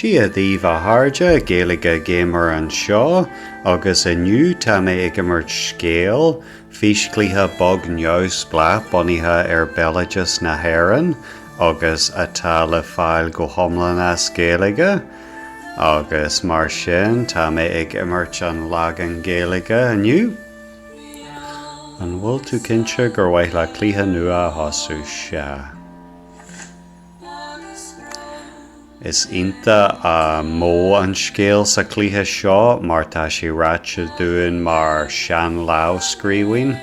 Dia daoibh a chairde, Gaeilge Gamer anseo, agus inniu tá mé ag imirt Scéal, físchluiche beag neamhspleách bunaithe ar béaloideas na hÉireann agus atá le fáil go hiomlán as Gaeilge. Agus mar sin tá mé ag imirt an leagan Gaeilge inniu. An bhfuil tú cinnte gur mhaith leat cluiche nua a thosú? Sea. Is iontach an modh an scéal sa chluiche seo mar tá sé ráite dúinn mar sean-lámhscríbhinn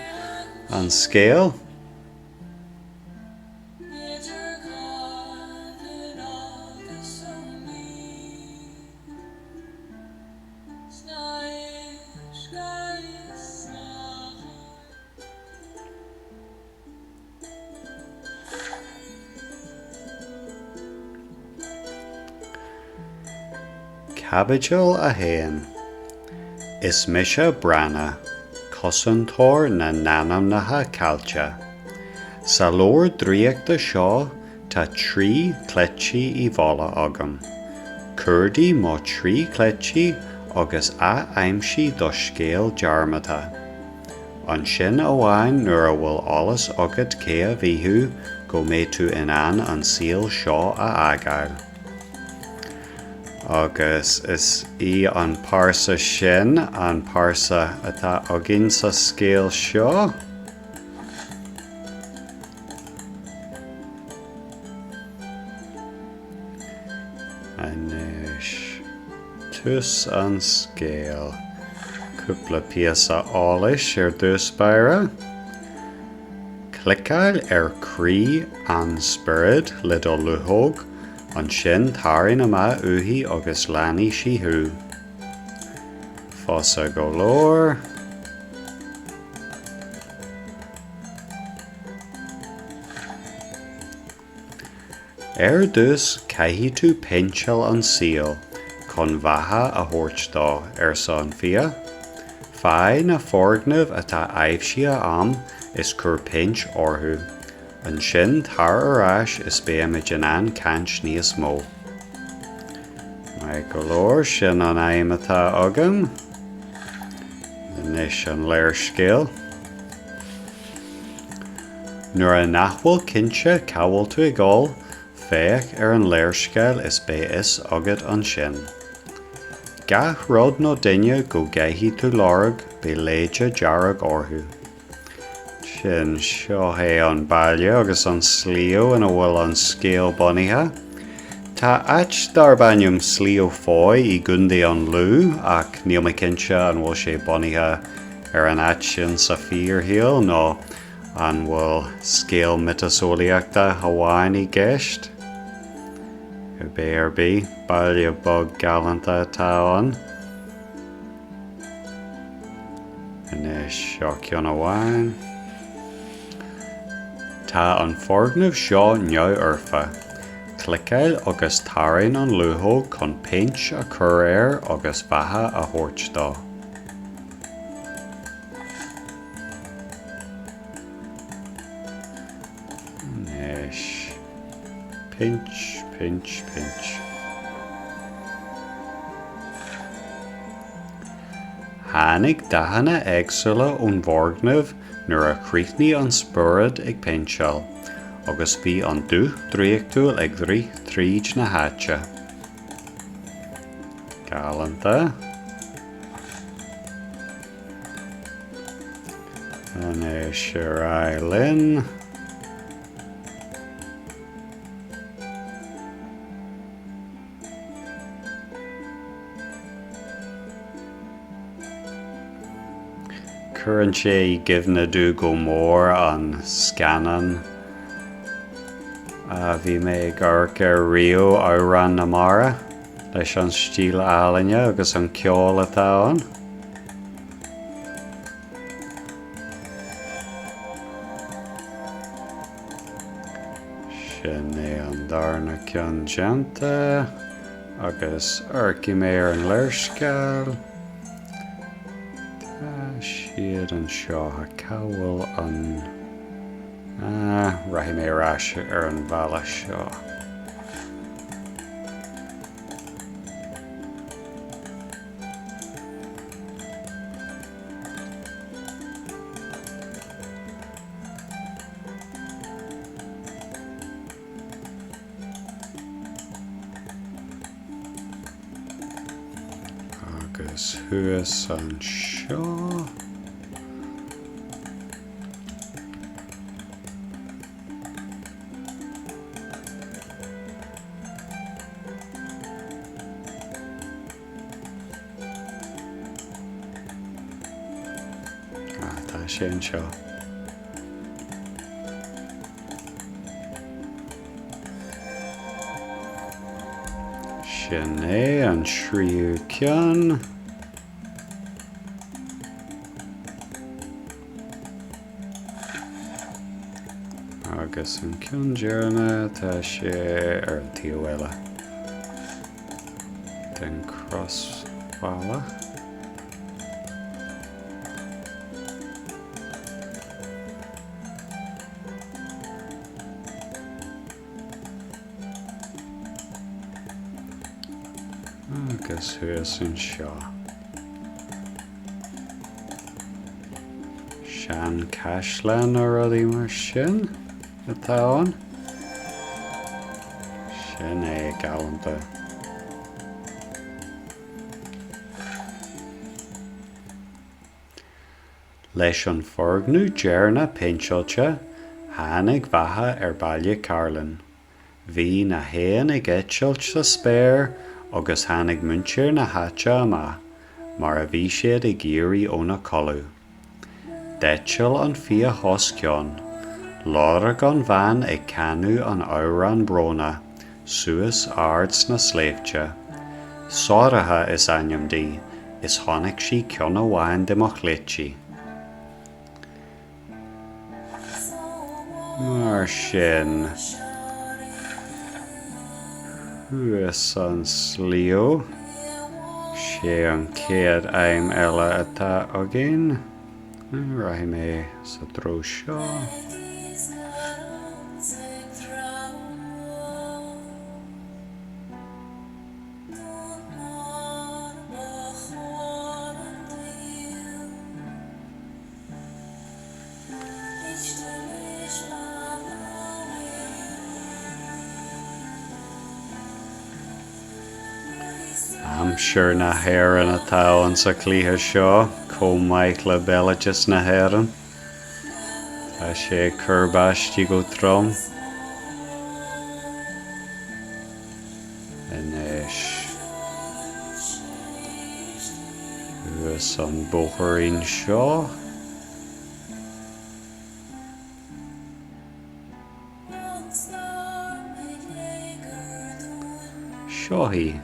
an scéal. Caibidil 1 Is mise Brannagh, cosantóir na n-anamnacha caillte. Sa leabhar draíochta seo tá trí chleití i bhfolach agam. Cuardaigh mo thrí chleití agus ath-aimsigh do scéal dearmadta. Ansin amháin nuair a bhfuil eolas agat cé a bhí thú go mbeidh tú in ann an saol seo a fhágáil. Agus is í an pearsa sin an pearsa atá againn sa scéal seo. Anois, tús an scéil. Cúpla píosa eolais ar dtús báire. Cliceáil ar Croí an Spioraid le do luchóg, ansin tarraing amach uaithi agus leanfaidh sí thú. Fusa go leor. Ar dtús caithfidh tú péinteáil an saol chun beatha a thabhairt dó, arsa an fia. Faigh na foirgnimh atá aibhsithe a'm is cuir péint orthu. Ansin tar ar ais is beimid in ann caint níos mó. Maith go leor, sin an aidhm atá agam. Anois an léarscáil. Nuair a nach bhfuil cinnte cá bhfuil tú ag dul, féach ar an léarscáil is beidh fhios agat ansin. Gach rud nó duine go gcaithfidh tú lorg, beidh léide dearg orthu. Sin, seo é an baile agus an sliabh ina bhfuil an scéal bunaithe. Tá áit darb ainm Sliabh Foy i gContae an Lú ach níl mé cinnte an bhfuil sé bunaithe ar an áit sin sa fíorshaol nó an bhfuil scéal miotaseolaíochta amháin i gceist? Cibé ar bith, baile beag galánta atá ann. Anois, seo ceann amháin. Tá an foirgneamh seo neamhfhoirfe. Cliceáil agus tarraing an luchóg chun péint a chur air agus beatha a thabhairt dó. Anois, péint, péint, péint. Tháinig dathanna éagsúla ón bhfoirgneamh nuair a chríochnaigh an spiorad ag péinteáil, agus bhí an dúch draíochtúil ag rith tríd na háite. Galánta. Anois ar aghaidh linn. Cuireann sé i gcuimhne domh go mór an scannán a bhí mé ag amharc air riamh, Amhrán na Mara, leis an stíl ealaíne agus an ceol atá ann. Sin é an darna ceann déanta agus amharcfaidh mé ar an léarscáil. Tá siad anseo, cá bhfuil an... Ah, rachaidh mé ar ais ar an bhealach seo. Agus thuas anseo. Ah, tá sé anseo. Sin é an tríú ceann. Agus an ceann deireanach tá sé ar an taobh eile den crosbhalla. Agus thuas anseo. Seanchaisleán nó rudaí mar sin atá ann. Sin é galánta. Leis an foirgneamh deireanach péinteáilte, tháinig beatha ar Baile Cairlinn. Bhí na héin ag eitilt sa spéir agus tháinig muintir na háite amach mar a bhí siad ag éirí óna codladh. D'eitil an fiach os cionn. Lorg an bhean ag canadh an amhrán brónach suas ard sna sléibhte. Sorcha is ainm di, is chonaic sí ceann amháin de mo shléití. Mar sin, thuas an sliabh, sé an chéad aidhm eile atá againn. Rachaidh mé sa treo seo. Aimsir na hÉireann atá ann sa chluiche seo, chomh maith le béaloideas na hÉireann. Tá sé ag cur báistí go trom. Anois. Thuas an bóithrín seo. Seo í.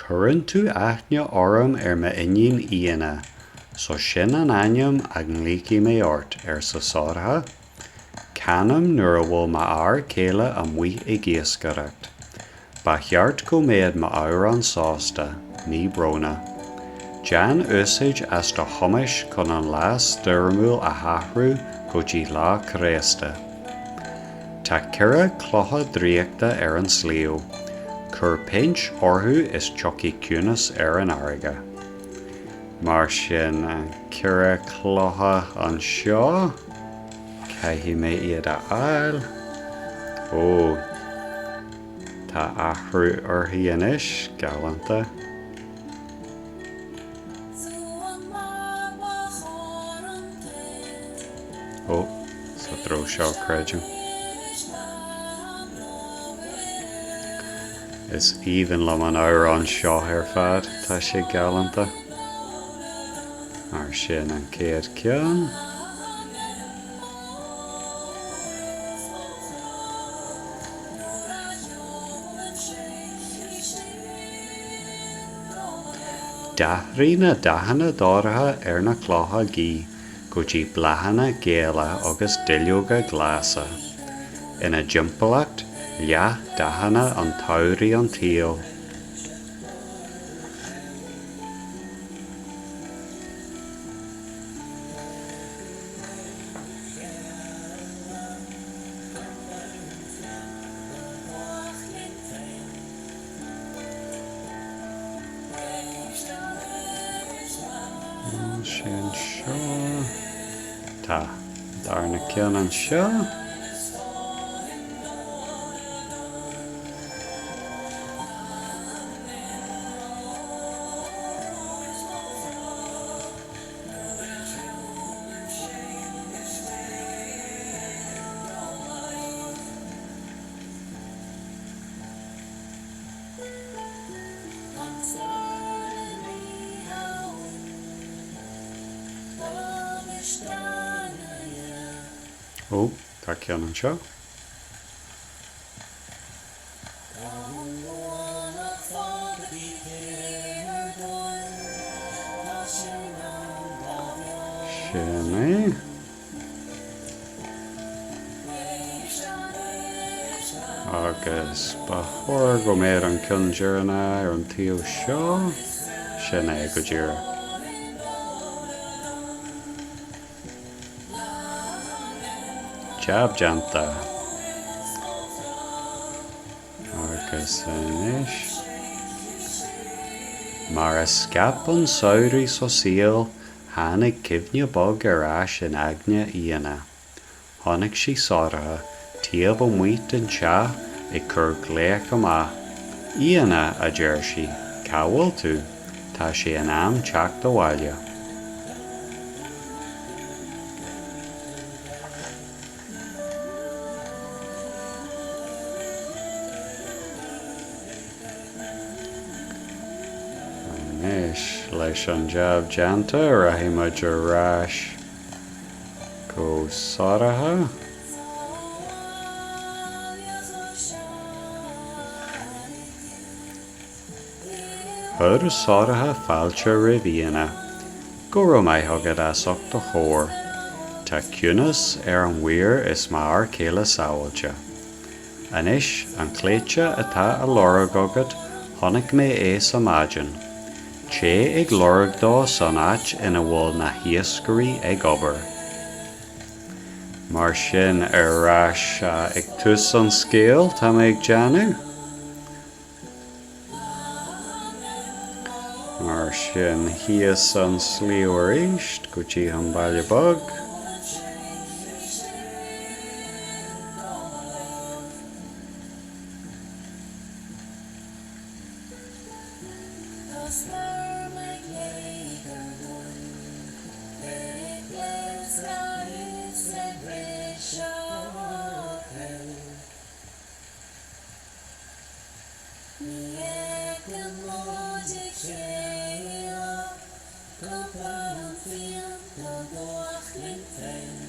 Cuireann tú aithne orm ar m'iníon Fhíona, so sin an ainm a nglaofaidh mé ort, arsa Sorcha. Canaim nuair a bhfuil m'fhear céile amuigh ag iascaireacht. Ba cheart go mbeadh m'amhrán sásta, ní brónach. Déan úsáid as do chumais chun an lá stoirmiúil a hathrú go dtí lá craosta. Tá ceithre clocha draíochta ar an sliabh. Cuir péint orthu is tiocfaidh ciúnas ar an fharraige. Mar sin, an ceithre clocha anseo, caithfidh mé iad a fháil. Ó, tá athrú uirthi anois, galánta. Ó, sa treo seo, creidim. Is aoibhinn liom an amhrán seo ar fad, tá sé galánta. Mar sin an chéad ceann. D'athraigh na dathanna dorcha ar na clocha gaoth go dtí bláthanna geala agus duilleoga glasa. Ina dtimpeallacht, leath dathanna an tsamhraidh an tsaoil. Sé anseo. Tá darna ceann anseo. ceann anseo. Sin é. Agus ba chóir go mbeadh an ceann deireanach ar an taobh seo. Sin é go díreach. Jab déanta. Agus anois, mar a scaip an samhradh sa saol, tháinig cuimhne bog ar ais in aigne Fhíona. Chonaic sí Sorcha taobh amuigh den teach ag cur glaoch amach. 'Fhíona, a deir sí, 'cá bhfuil tú? Tá sé in am teacht abhaile. Anois, leis an jab déanta, rachaidh muid ar ais go Sorcha. Chuir Sorcha fáilte roimh Fhíona. Go raibh maith agat as ucht do chabhair. Tá ciúnas ar an mhuir is m'fhear céile sábháilte. Anois, an claimhte atá á lorg agat, chonaic mé é sa maidin. Téigh ag lorg dó san áit ina bhfuil na hiascairí ag obair. Mar sin, ar ais ag tús an scéil, tá mé ag déanamh. Mar sin, thíos an sliabh arís go dtí an baile beag. Ní fheiceann muid a chéile go barr an phionta dóach linn féin.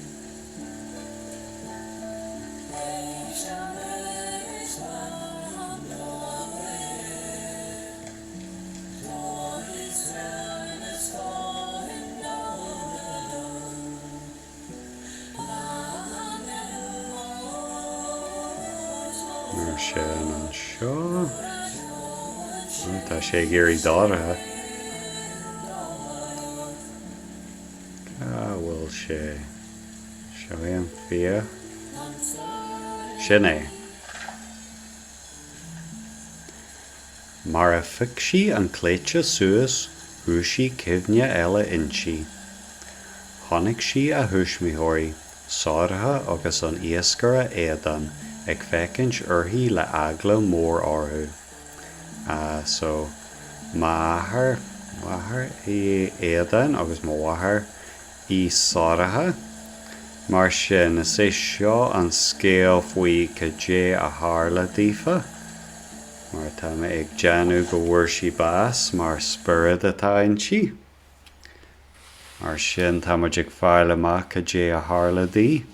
Éist anois mar an luaithreach, tabharfaidh sonas dóthain dom. Mar sin anseo. Tá sé ag iarraidh Dorcha. Cá bhfuil sé? Seo é an fiach. Sin é. Mar a phioc sí an claimhte suas dhúisigh cuimhne eile inti. Chonaic sí a thuismitheoirí, Sorcha agus an iascaire Aodán, ag féachaint uirthi le eagla mór orthu. Ah, so, m'athair, m'athair é Aodán agus mo mháthair í Sorcha. Mar sin, is é seo an scéal faoi cad é a tharla daofa. Mar tá mé ag déanamh go bhfuair sí bás mar spiorad atá inti. Mar sin tá muid ag fáil amach cad é a tharla di.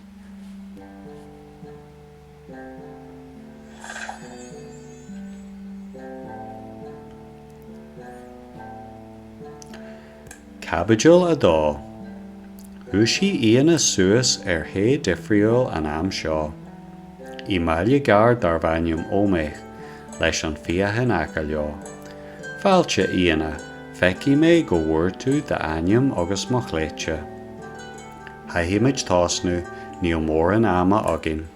Caibidil 2. Dhúisigh Fhíona suas ar ché difriúil an am seo. I mbaile gearr darbh ainm Óméith, leis an fiach in aice leo. Fáilte, a Fhíona, feicfidh mé go bhfuair tú d'ainm agus mo chlaimhte. Caithfimid tosnú, níl mórán ama againn.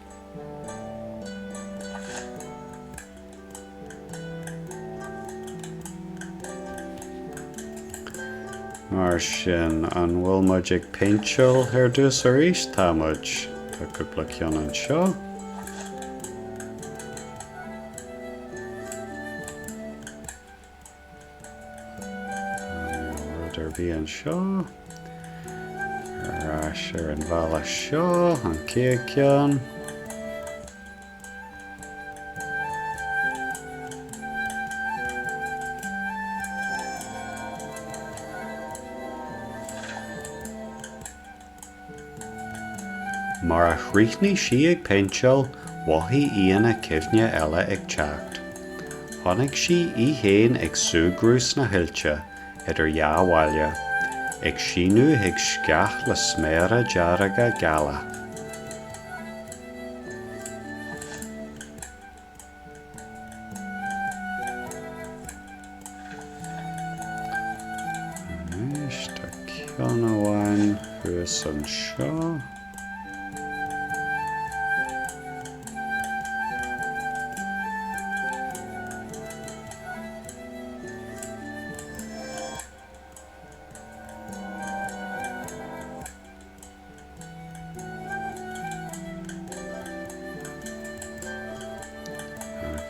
Mar sin, an bhfuil muid ag péinteáil ar dtús arís? Tá muid. Tá cúpla ceann anseo. Rud ar bith anseo. Ar ais ar an bhealach seo, an chéad ceann. Mar a chríochnaigh sí ag péinteáil, mhothaigh Éanna cuimhne eile ag teacht. Chonaic sí í féin ag súgradh sna hoillte, idir dhá bhaile, ag síneadh chuig sceach le sméara dearga geala. Anois tá ceann amháin thuas anseo.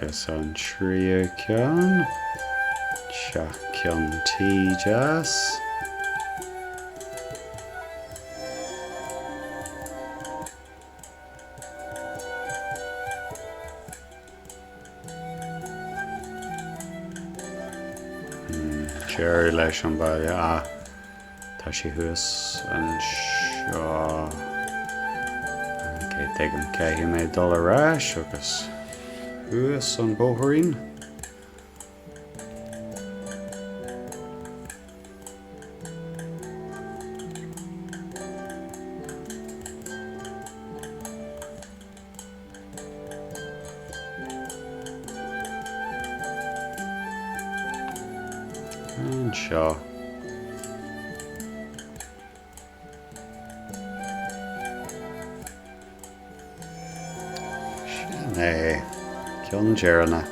Agus an tríú ceann, teach ceann tí deas. Deireadh leis an bhaile. Ah, tá sé thuas anseo. Ok, tuigim. Caithfidh mé dul ar ais agus thuas an bóithrín. Anseo. Sin é. Ceann deireanach.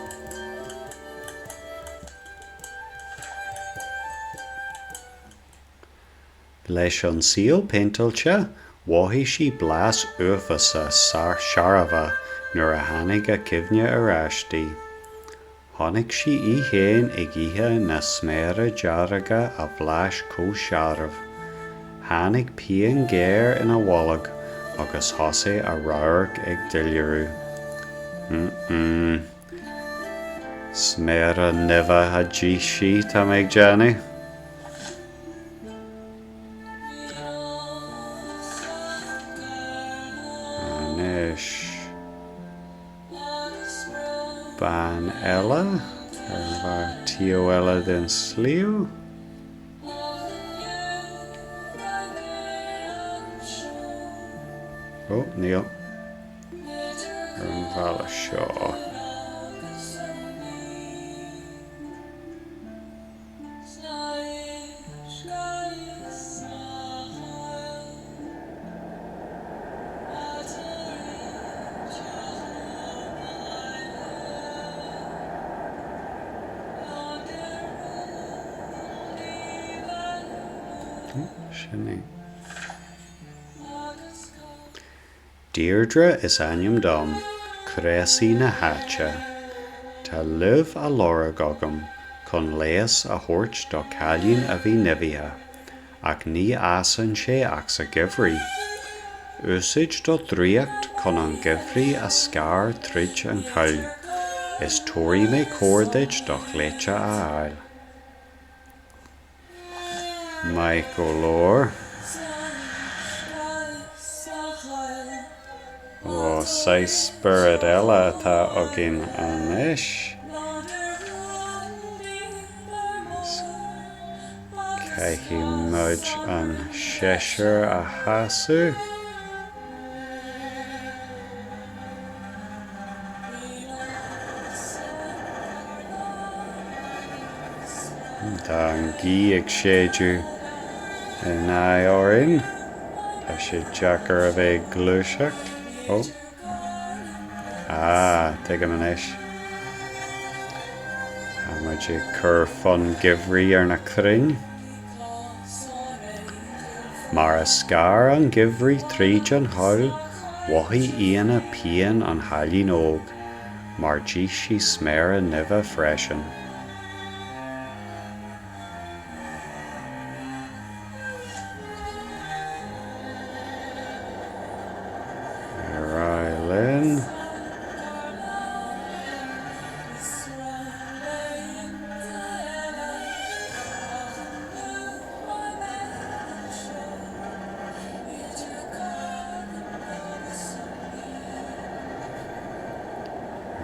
Leis an saol péinteáilte, mhothaigh sí blas uafásach searbh nuair a tháinig a cuimhne ar ais di. Chonaic sí í féin ag ithe na sméara dearga a bhlais chomh searbh. Tháinig pian ghéar ina bholg agus thosaigh a radharc ag doiléiriú. Mm-mm. Sméara nimhe a d'ith sí, tá mé ag déanamh. Anois, bean eile ar an taobh eile den sliabh. Ó, níl. Ar an bhealach seo. Sin é. Deirdre is ainm dom, crásaí na háite. Tá luibh á lorg agam chun leigheas a thabhairt do chailín a bhí nimhithe, ach ní fhásann sé ach sa gheimhreadh. Úsáid do dhraíocht chun an geimhreadh a scar tríd an choill, is tabharfaidh mé cabhair duit do shléibhte a fháil. Maith go leor. Ó, saghas spiorad eile atá againn anois. Caithfidh muid an seisear a shásamh. Tá an ghaoth ag séideadh in aghaidh orainn. Tá sé deacair a bheith ag gluaiseacht. Ó. Ah, tuigim anois. Tá muid ag cur fonn geimhridh ar na crainn. Mar a scar an geimhreadh tríd an choill, mhothaigh Éanna pian an chailín óg, mar d'ith sí sméara nimhe freisin. Ar aghaidh linn.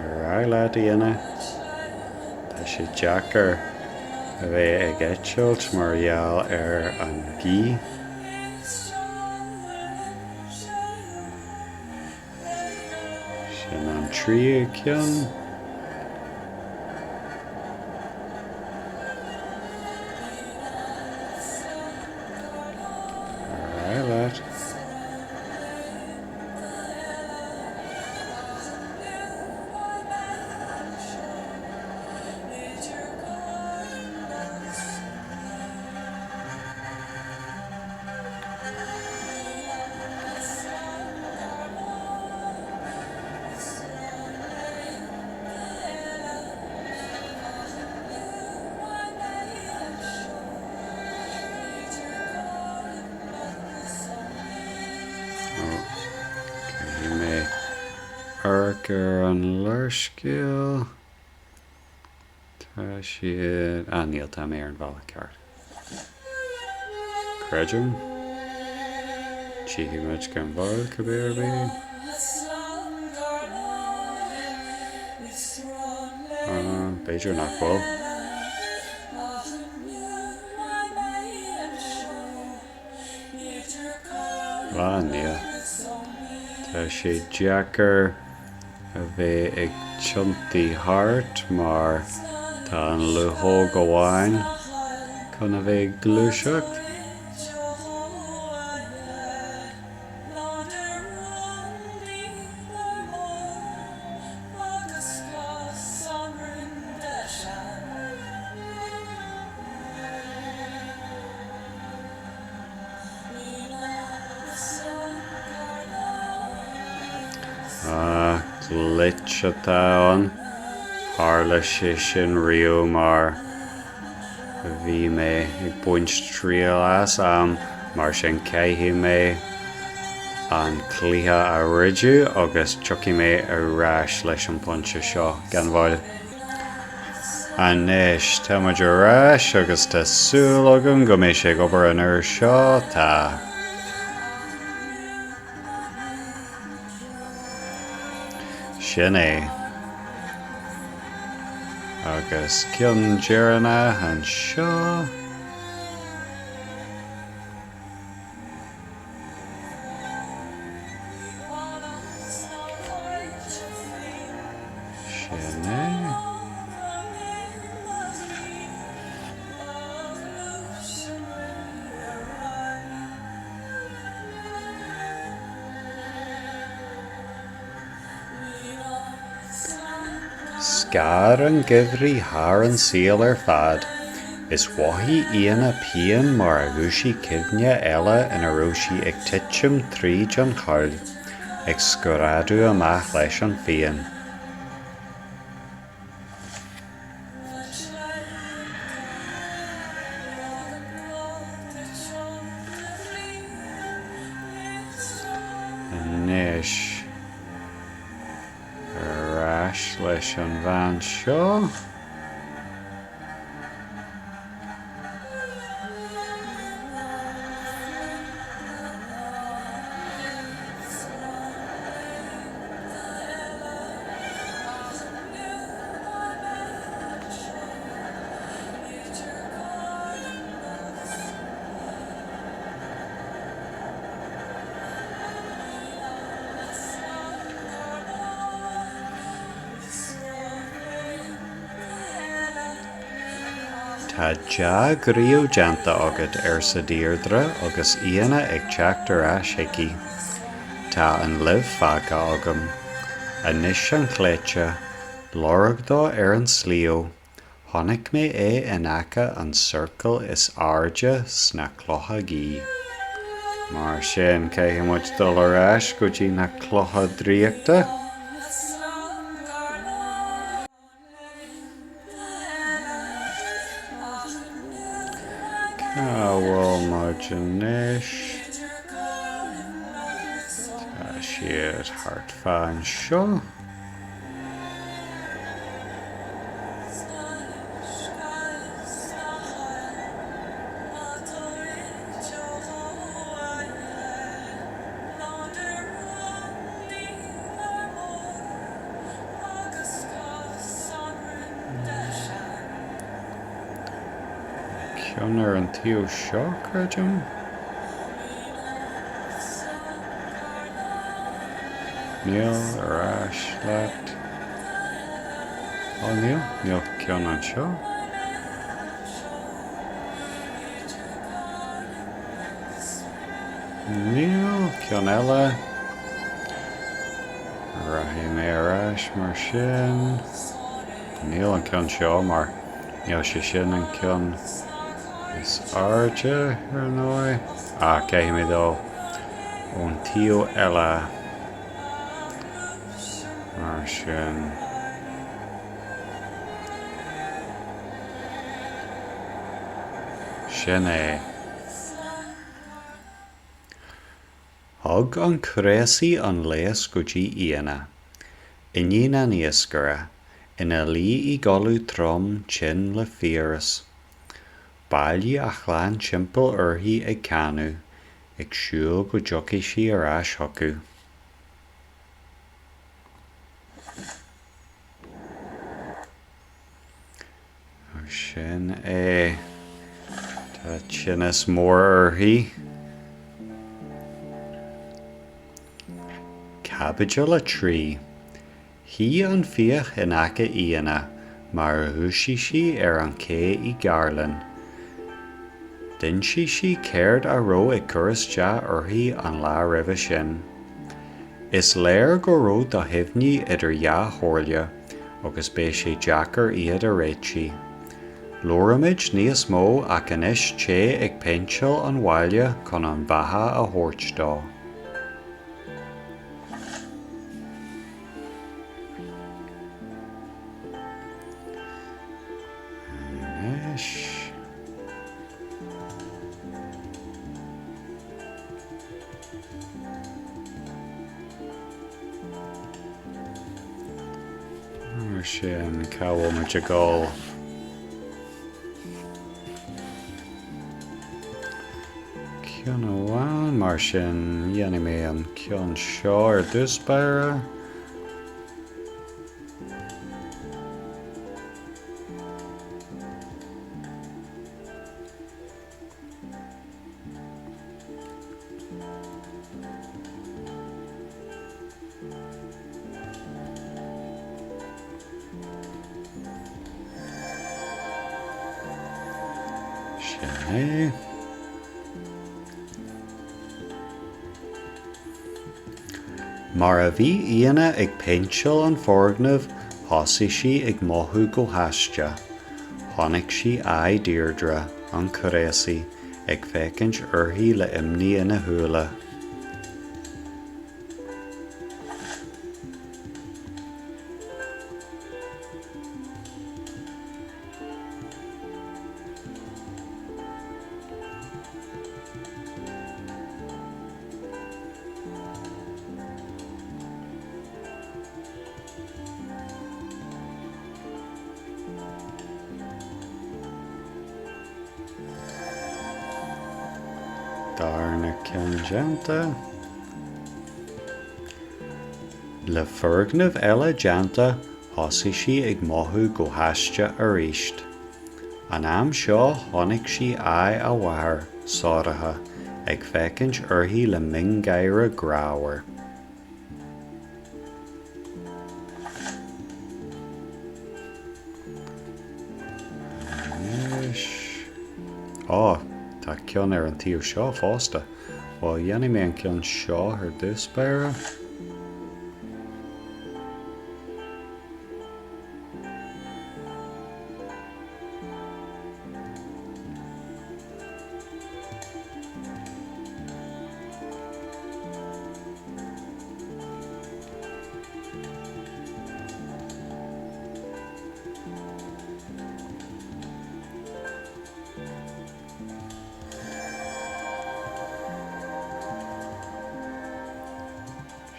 Ar aghaidh leat, a Fhiona. Tá sé deacair a bheith ag eitilt mar gheall ar an ghaoth. Sin an tríú ceann. Ar aghaidh leat. Caithfidh mé amharc ar an léarscáil. Tá siad, ah níl, tá mé ar an bhealach ceart. Creidim. Tchífidh muid gan mhoill cibé ar bith. Ah, b'fhéidir nach bhfuil. Ah, níl. Tá sé deacair a bheith ag tiontú thart mar tá an luchóg amháin chun a bheith ag gluaiseacht. Ah, glitch atá ann. Tharla sé sin riamh mar bhí mé ag baint triail as, mar sin caithfidh mé an cluiche a dhruideadh agus tiocfaidh mé ar ais leis an bpointe seo gan mhoill. Anois, tá muid ar ais agus tá súil agam go mbeidh sé ag obair an uair seo. Tá. Sin é. Agus ceann deireanach anseo. Sin é. Scair an geimhridh thar an saol ar fad. Is mhothaigh Fhíona pian mar a dhúisigh cuimhne eile ina raibh sí ag titim tríd an choill, ag screadadh amach leis an phian. Anois, ar ais leis an bhean seo. Tá dea-ghníomh déanta agat, arsa Deirdre agus Fhíona ag teacht ar ais chuici. Tá an luibh fágtha agam. Anois an cleite. Lorg dó ar an sliabh. Chonaic mé é in aice an ciorcail is airde sna clocha gaoithe. Mar sin, caithfidh muid dul ar ais go dtí na clocha draíochta. Cá bhfuil muid anois? Tá siad thart fá anseo. Ceann ar an taobh seo, creidim. Níl, ar ais leat. Á, níl, níl ceann anseo. Níl, ceann eile. Rachaidh mé ar ais mar sin. Níl an ceann seo mar níl sé sin an ceann is airde, ar ndóigh. Ah, caithfidh mé dul ón taobh eile mar sin. Sin é. Thug an craosaí an leigheas go dtí Éanna, iníon an iascaire, ina luí i gcodladh trom tinn le fiabhras. Bhailigh a chlann timpeall uirthi ag canadh, ag siúl go dtiocfaidh sí ar ais chucu. Mar sin é. Tá tinneas mór uirthi. Caibidil 3. Shuigh an fiach in aice Éanna mar a dhúisigh sí ar an ché i gCairlinn. D'insigh sí céard a raibh ag cur isteach uirthi an lá roimhe sin. Is léir go raibh do shuaimhní idir dhá chomhairle agus beidh sé deacair iad a réitigh. Labhróimid níos mó ach anois téigh ag péinteáil an bhaile chun an bheatha a thabhairt dó. Anois. Mar sin, cá bhfuil muid ag dul? Ceann amháin, mar sin, dhéanfaidh mé an ceann seo ar dtús báire. Sin é. Mar a bhí Éanna ag péinteáil an foirgnimh thosaigh sí ag mothú go haisteach. Chonaic sí aghaidh Deirdre, an craosaí, ag féachaint uirthi le imní ina shúile. Darna ceann déanta. Le foirgneamh eile déanta thosaigh sí ag mothú go haisteach arís. An am seo chonaic sí aghaidh a mháthar, Sorcha, ag féachaint uirthi le miongháire grámhar. Anois. Á, tá ceann ar an taobh seo fosta. Bhuel, dhéanfaidh mé an ceann seo ar dtús báire.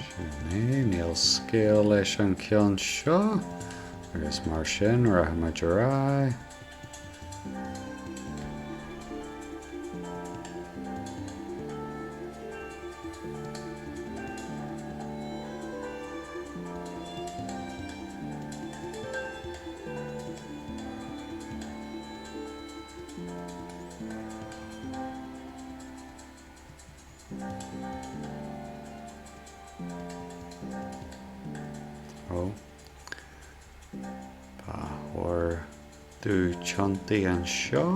Sin é, níl scéal leis an ceann seo, agus mar sin rachaimid ar aghaidh. Ó. Ba chóir domh tiontaí anseo.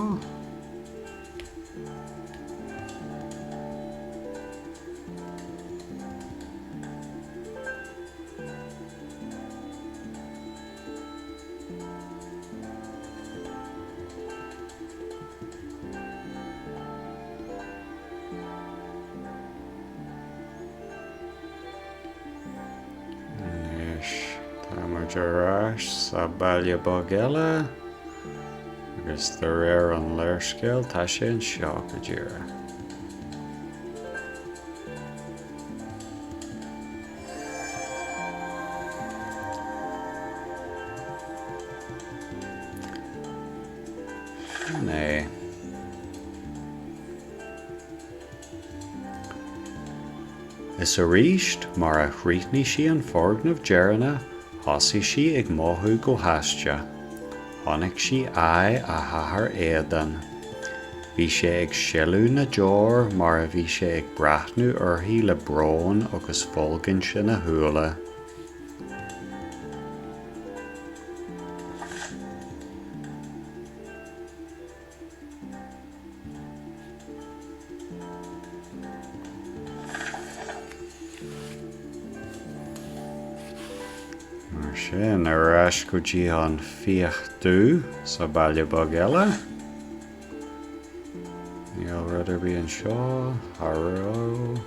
Anois tá muid ar ais sa baile beag eile agus de réir an léarscáil tá sé anseo go díreach. Sin é. Is arís, mar a chríochnaigh sí an foirgneamh deireanach, thosaigh sí ag mothú go haisteach. Chonaic sí aghaidh a hathar Aodán. Bhí sé ag sileadh na deor mar a bhí sé ag breathnú uirthi le brón agus fulaingt ina shúile. Mar sin, ar ais go dtí an fiach dubh sa baile beag eile. Níl rud ar bith anseo, cha raibh.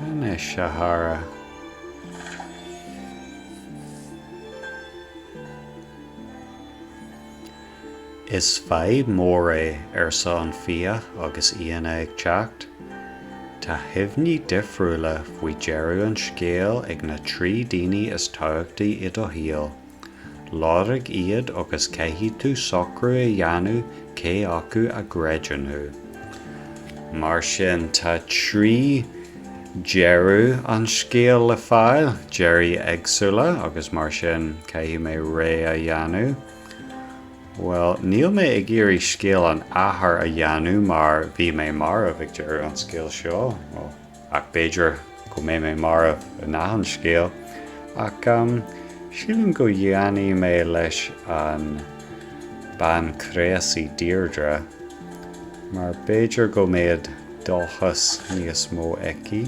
Anois, a chara. Is fadhb mhór é, arsa an fiach agus Éanna ag teacht. Tá cuimhní difriúla faoi deireadh an scéil ag na 3 daoine is tábhachtaí i do shaol. Lorg iad agus caithfidh tú socrú a dhéanamh cé acu a gcreideann thú. Mar sin, tá 3 deireadh an scéil le fáil, deirí éagsúla, agus mar sin caithfidh mé rogha a dhéanamh. Bhuel, níl mé ag iarraidh scéal an athar a dhéanamh mar bhí mé marbh ag deireadh an scéil seo, bhuel, ach b'fhéidir go mbeidh mé marbh in achan scéal. Ach sílim go dhéanfaidh mé leis an bean craosach Deirdre, mar b'fhéidir go mbeadh dóchas níos mó aici.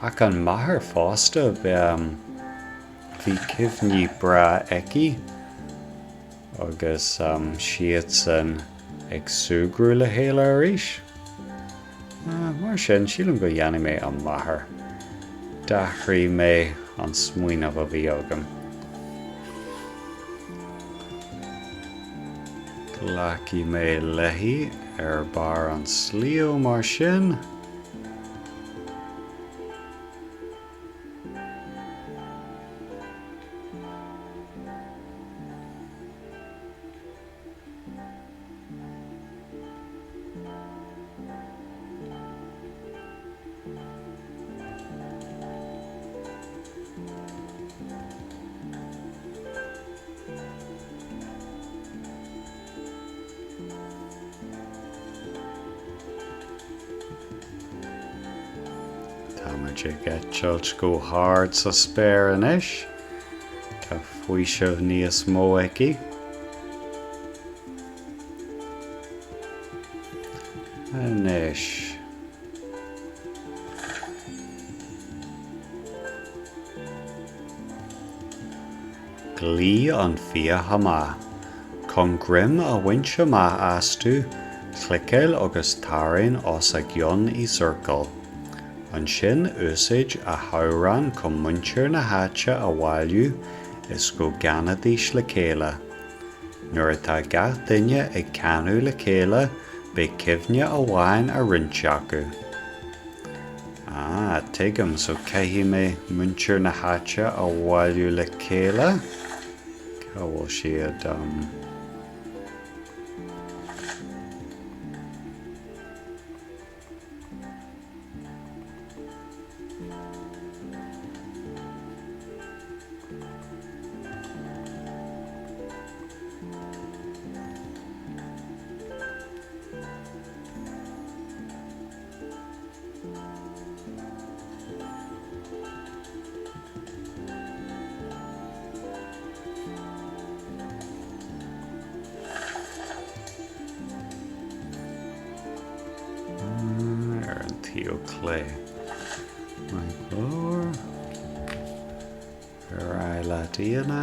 Ach an máthair fosta, bhí cuimhní breá aici agus siadsan ag súgradh le chéile arís. Mar sin, sílim go dhéanfaidh mé an mháthair. D'athraigh mé an smaoineamh a bhí agam. Glacfaidh mé léi ar barr an sliabh mar sin. Tá muid ag eitilt go hard sa spéir anois. Tá faoiseamh níos mó aici. Anois. Ghlaoigh an fiach amach. Chun greim a bhaint amach astu, cliceáil agus tarraing os a gcionn i ciorcal. Ansin úsáid a hamhrán chun muintir na háite a bhailiú is go gcanfaidís le chéile. Nuair atá gach duine ag canadh le chéile beidh cuimhne amháin á roinnt acu. Ah, tuigim, so caithfidh mé muintir na háite a bhailiú le chéile? Cá bhfuil siad? Um. Ar an taobh clé. Maith go leor. Ar aghaidh leat Éanna.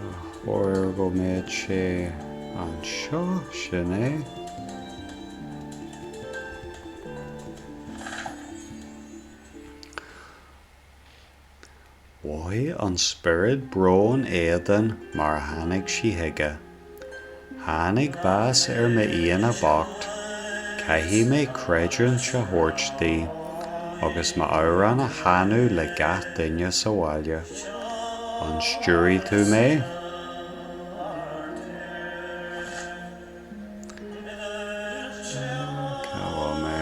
Ba chóir go mbeadh sé anseo, sin é. Mhothaigh an spiorad brón Éadaoin mar a tháinig sí chuige. Tháinig bás ar m'Éanna bocht, caithfidh mé creidiúint a thabhairt di agus m'amhrán a chanadh le gach duine sa bhaile. An stiúrfaidh tú mé? Cá bhfuil mé?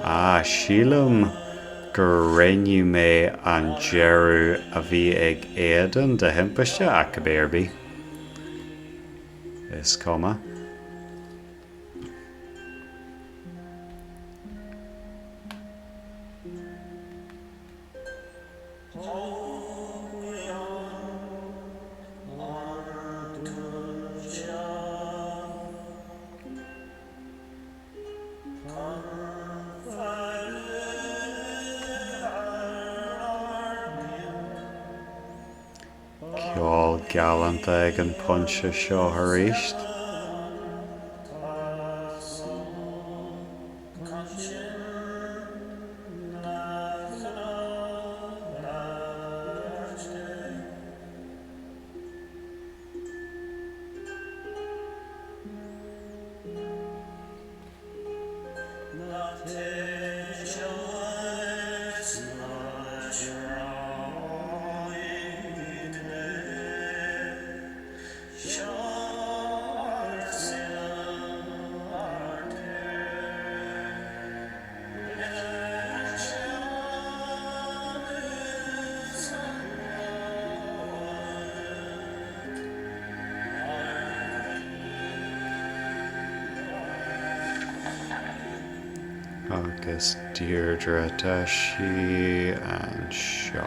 Ah, sílim gur roghnaigh mé an deireadh a bhí ag Éadaoin de thimpiste, ach cibé ar bith, is cuma. Ceol galánta ag an bpointe seo arís. Agus Deirdre, tá sí anseo.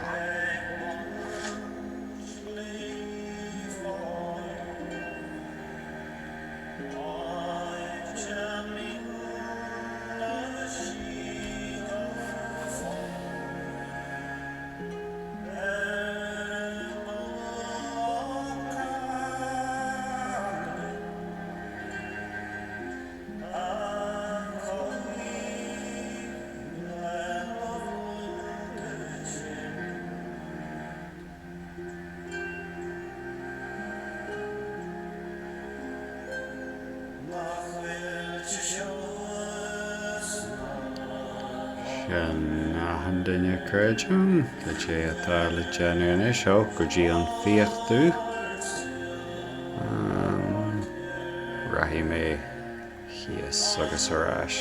Sin achan duine creidim. Cad é atá le déanamh anois? Ó, go dtí an Fiach Dubh. Rachaidh mé thíos agus ar ais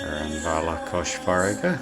ar an bhealach cois farraige.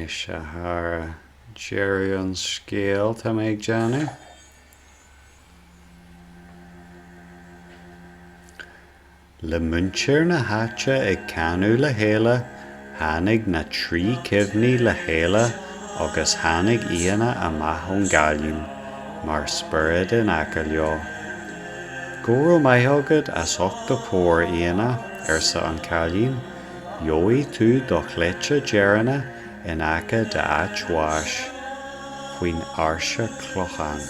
Beidh sé thar deireadh an scéil, tá mé ag déanamh. Le muintir na háite ag canadh le chéile, tháinig na 3 cuimhní le chéile agus tháinig Éanna amach ón gcailín, mar spiorad in aice leo. Go raibh maith agat as ucht do chabhair, Éanna, arsa an cailín. Gheobhaidh tú do chleite deireanach in aice d'áit bháis, faoin áirse clocháin.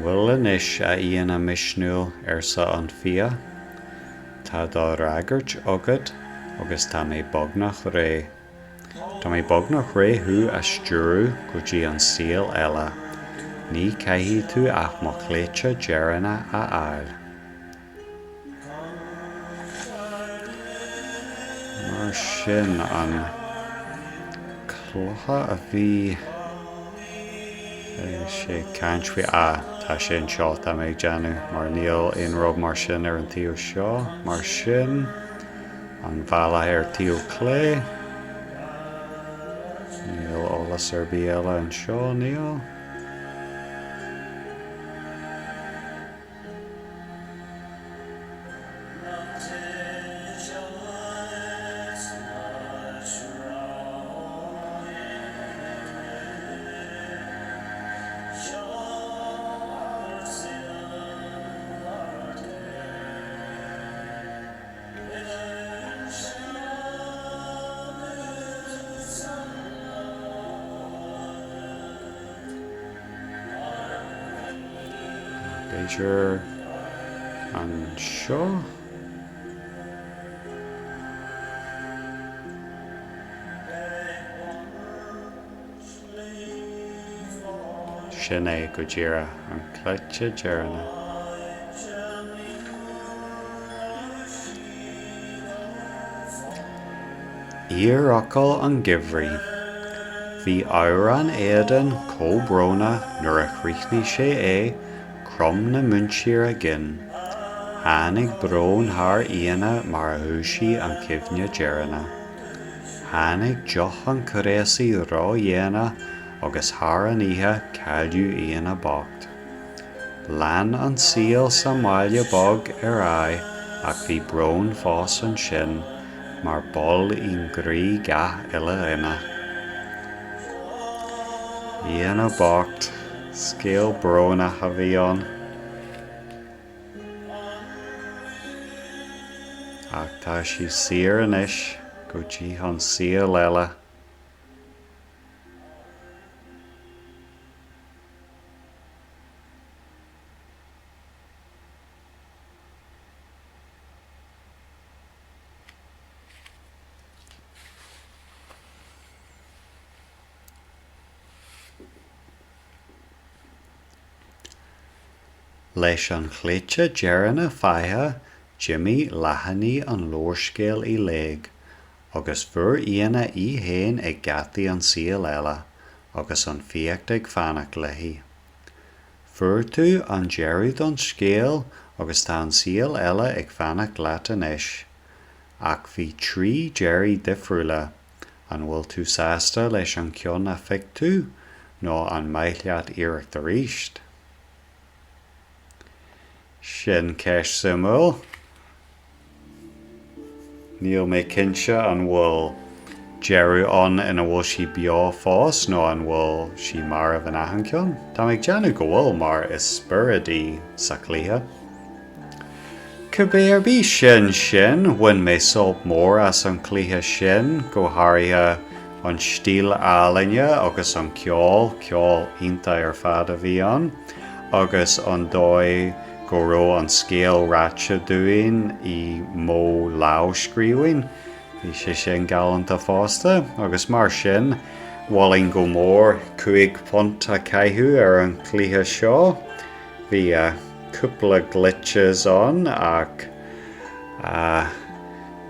Bhuel anois, a Éanna misniúil, arsa an fia, tá do fhreagairt agat agus tá mé beagnach réidh. Tá mé beagnach réidh thú a stiúradh go dtí an saol eile. Ní caithfidh tú ach mo chleite deireanach a fháil. Mar sin, an clocha a bhí sé ag caint faoi. Ah, tá sé anseo, tá mé ag déanamh, mar níl aon rud mar sin ar an taobh seo. Mar sin. An bealach ar taobh clé. Níl eolas ar bith eile anseo, níl. B'fhéidir anseo? Sin é go díreach an cleite deireanach. Iarfhocal an Gheimhridh. Bhí amhrán Éadain chomh brónach nuair a chríochnaigh sé é, chrom na muintir a gcinn. Tháinig brón thar Éanna mar a dhúisigh an chuimhne deireanach. Tháinig deoch an chraosaigh ródhéanach agus thar an oíche cailleadh Éanna bocht. Lean an saol sa mbaile beag ar aghaidh ach bhí brón fós ansin mar b'eol i gcroí gach uile dhuine. Éanna bocht, scéal brónach a bhí ann. Ach tá sí saor anois go dtí an saol eile. Leis an chleite deireanach faighte, d'imigh leathanaigh an leabhair scéil i léig, agus fuair Éanna í féin ag geataí an saoil eile, agus an fiacht ag fanacht léi. Fuair tú an deireadh don scéal agus tá an saol eile ag fanacht leat anois. Ach bhí 3 deiridh difriúla, An bhfuil tú sásta leis an ceann a phioc tú nó an maith leat iarracht arís? Sin ceist suimiúil. Níl mé cinnte an bhfuil deireadh ann ina bhfuil sí beo fós nó an bhfuil sí marbh in achan ceann. Tá mé ag déanamh go bhfuil mar is spiorad í sa chluiche. Cibé ar bith, sin sin, bhain mé sult mór as an chluiche sin, go háirithe an stíl ealaíne agus an ceol, ceol iontach ar fad a bhí ann, agus an dóigh go raibh an scéal ráite dúinn i modh lámhscríbhinn, bhí sé sin galánta fosta, agus mar sin, mholfainn go mór £5 a chaitheamh ar an chluiche seo. Bhí cúpla glitches ann ach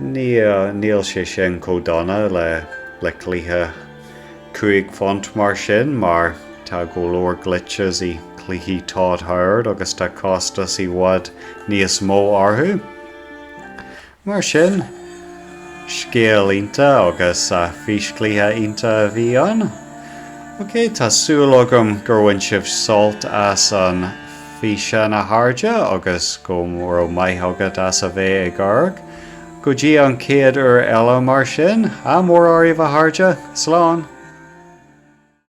níl sé sin chomh dona le le cluiche £5 mar sin mar tá go leor glitches i. cluichí Todd Howard agus tá costas i bhfad níos mó orthu. Mar sin, scéal iontach agus físchluiche iontach a bhí ann. Ok, tá súil agam gur bhain sibh sult as an físeán a chairde agus go raibh maith agat as a bheith ag amharc. Go dtí an chéad uair eile mar sin, ádh mór oraibh a chairde, slán!